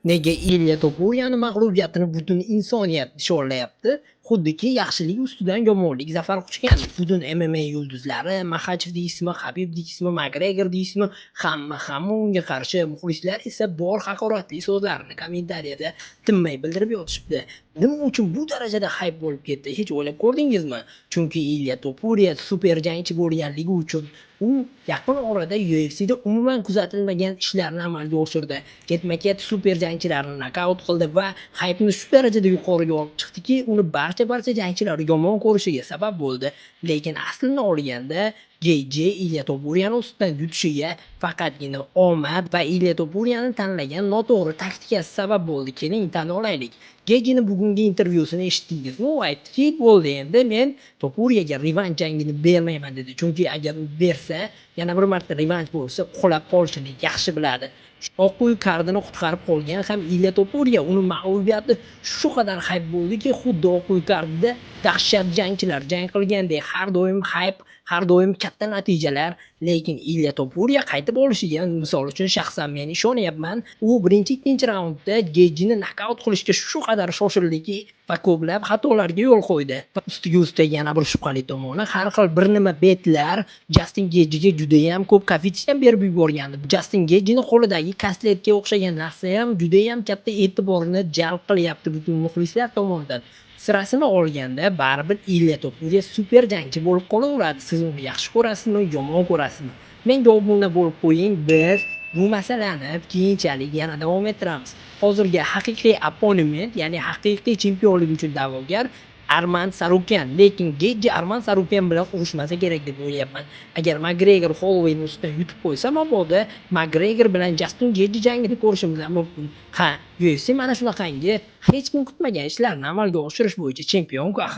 Nega Ilya Topuriyani mag'lubiyatini butun insoniyat nishonlayapti? Xuddiki yaxshilik ustidan yomonlik zafar quchgan. Butun MMA yulduzlari, Maxachev deysizmi, Habib deysizmi, Makgregor deysizmi, hamma hamma unga qarshi. Muxlislar esa bor haqoratli so'zlarni kommentariyada tinmay bildirib yotishibdi. Nima uchun bu darajada hayp bo'lib ketdi? Hech o'ylab ko'rdingizmi? Chunki Ilya Topuriya super jangchi bo'lganligi uchun. U yaqin orada UFCda umuman kuzatilmagan ishlarni amalga oshirdi. Ketma-ket super jangchilarni nokaut qildi va haypni shu darajada yuqoriga olib chiqdiki, uni barcha jangchilar yomon ko'rishiga sabab bo'ldi. Lekin aslini olganda, Geyji Ilya Topuriyani ustidan yutishiga faqatgina omad va Ilya Topuriyani tanlagan noto'g'ri taktikasi sabab bo'ldi. Keling, tan olaylik. Geyjini bugungi intervyusini eshitdingizmi? U aytdiki, bo'ldi, endi men Topuriyaga revansh jangini bermayman, dedi. Chunki agar u bersa, yana bir marta revansh bo'lsa, uxlab qolishini yaxshi biladi. Oq uy kardini qutqarib qolgan ham Ilya Topuriya. Uni mag'lubiyati shu qadar hayp bo'ldiki, xuddi Oq uy kardida dahshat jangchilar jang qilgandek, har doim hayp, har doim katta natijalar. Lekin Ilya Topuriya qaytib olishiga, misol uchun, shaxsan men ishonyapman. U birinchi, ikkinchi raundda Geyjini nokaut qilishga shu qadar shoshildiki va ko'plab xatolarga yo'l qo'ydi. Va ustiga ustak yana bir shubhali tomoni, har xil bir nima betlar Jastin Geyjiga judayam ko'p koeffitsient berib yuborgandi. Jastin Geyjini qo'lidagi kastletga o'xshagan narsa ham judayam katta e'tiborni jalb qilyapti butun muxlislar tomonidan. Sirasini olganda, baribir Ilya Topuriya super jangchi bo'lib qolaveradi. Siz uni yaxshi ko'rasizmi, yomon ko'rasizmi? Menga obuna bo'lib qo'ying, biz bu masalani keyinchalik yana davom ettiramiz. Hozirgi haqiqiy opponent, ya'ni haqiqiy chempionlik uchun da'vogar Arman Sarukyan. Lekin Geyji Arman Sarukyan bilan urushmasa kerak deb o'ylayapman. Agar Makgregor Hollowayni ustidan yutib qo'ysa, mabodo Makgregor bilan Jastin Geyji jangini ko'rishimiz ham mumkin. Ha, UFC mana shunaqangi hech kim kutmagan ishlarni amalga oshirish bo'yicha chempion-ku axir.